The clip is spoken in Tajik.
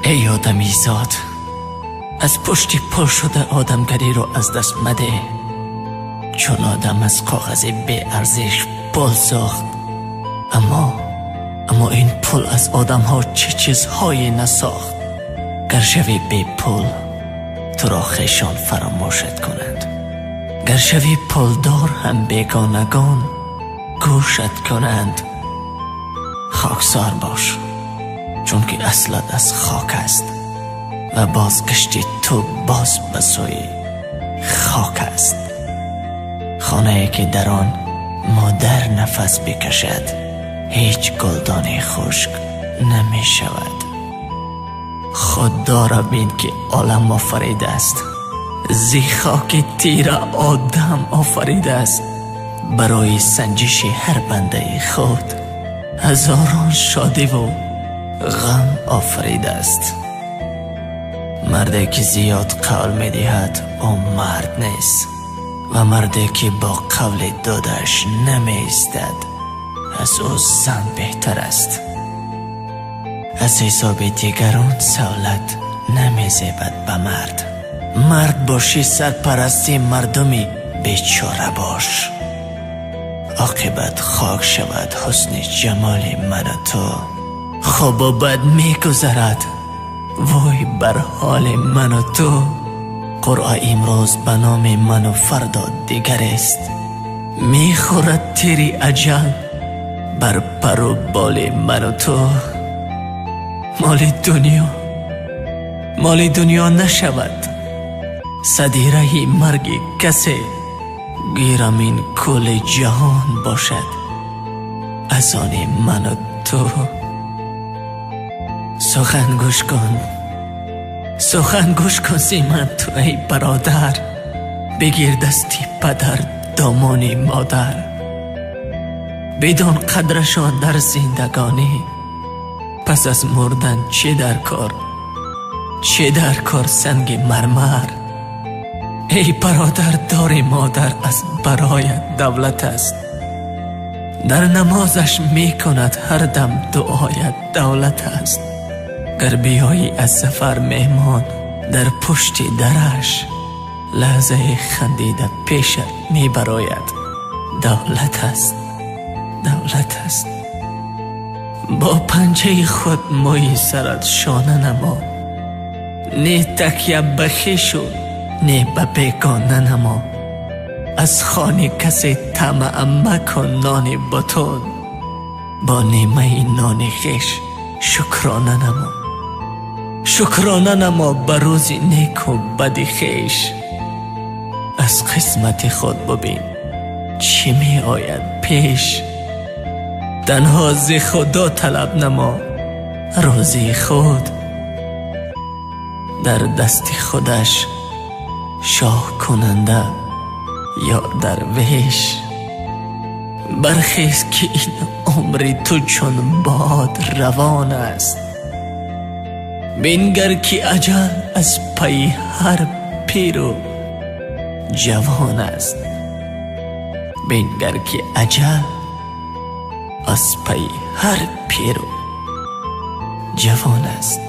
Эй одамизод, аз пушти пул шуда одамгариро аз даст мадеҳ, чун одам аз коғази беарзиш пул сохт, аммо ин пул аз одамҳо чӣ чизҳое насохт. Гар шавӣ бепул, туро хешон фаромӯшат кунанд, гар шавӣ пулдор ҳам бегонагон гӯшат кунанд. Хоксор бош, чунки аслат аз хок аст ва бозгашти ту боз ба сӯи хок аст. Хонае ки дар он модар нафас бикашад, ҳеҷ гулдони хушк намешавад. Худоро бин, ки олам офаридааст, зи хоки тира одам офаридааст. Барои санҷиши ҳар бандаи худ ҳазорон шодиву ғам офаридааст. Марде ки зиёд қавл медиҳад, ӯ мард нест, ва марде ки бо қавли додааш намеистад, аз ӯ зан беҳтар аст. Аз ҳисоби дигарон савлат намезебад ба мард. Мард бошӣ, сарпарасти мардуми бечора бош. Оқибат хок шавад ҳусни ҷамоли ману ту. Хубу бад мегузарад, вой бар ҳоли ману ту. Қуръа имрӯз ба номи ману фардо дигарест. Мехӯрад тири аҷал бар пару боли ману ту. Моли дунё моли дунё нашавад садираи марги касе, гирам ин кули ҷаҳон бошад аз они ману ту. Сухан гӯш кун, сухан гӯш кун зи ман ту, эй бародар, бигир дасти падар, домони модар. Бидон қадрашон дар зиндагонӣ, пас аз мурдан чӣ дар кор, чӣ дар кор санги мармар? Эй бародар, дори модар аз бароят давлат аст, дар намозаш мекунад ҳар дам дуоят давлат аст. Гар биёӣ аз сафар меҳмон, дар пушти дараш лаҳзаи хандида пешат мебарояд давлат аст, давлат аст. Бо панҷаи худ мӯи сарат шона намо, не такя ба хешу не ба бегона намо. Аз хони касе тамаъ макун нони бутун, бо нимаи нони хеш шукрона намо. Шукрона намо ба рӯзи неку бади хеш. Аз қисмати худ бубин, чӣ меояд пеш. Танҳо зи Худо талаб намо рӯзии худ, дар дасти худаш шоҳ кунанда ё дарвеш. Бархез, ки ин умри ту чун бод равон аст, бингар, ки аҷал аз пайи ҳар пиру ҷавон аст. Бингар, ки аҷал аз пайи ҳар пиру ҷавон аст.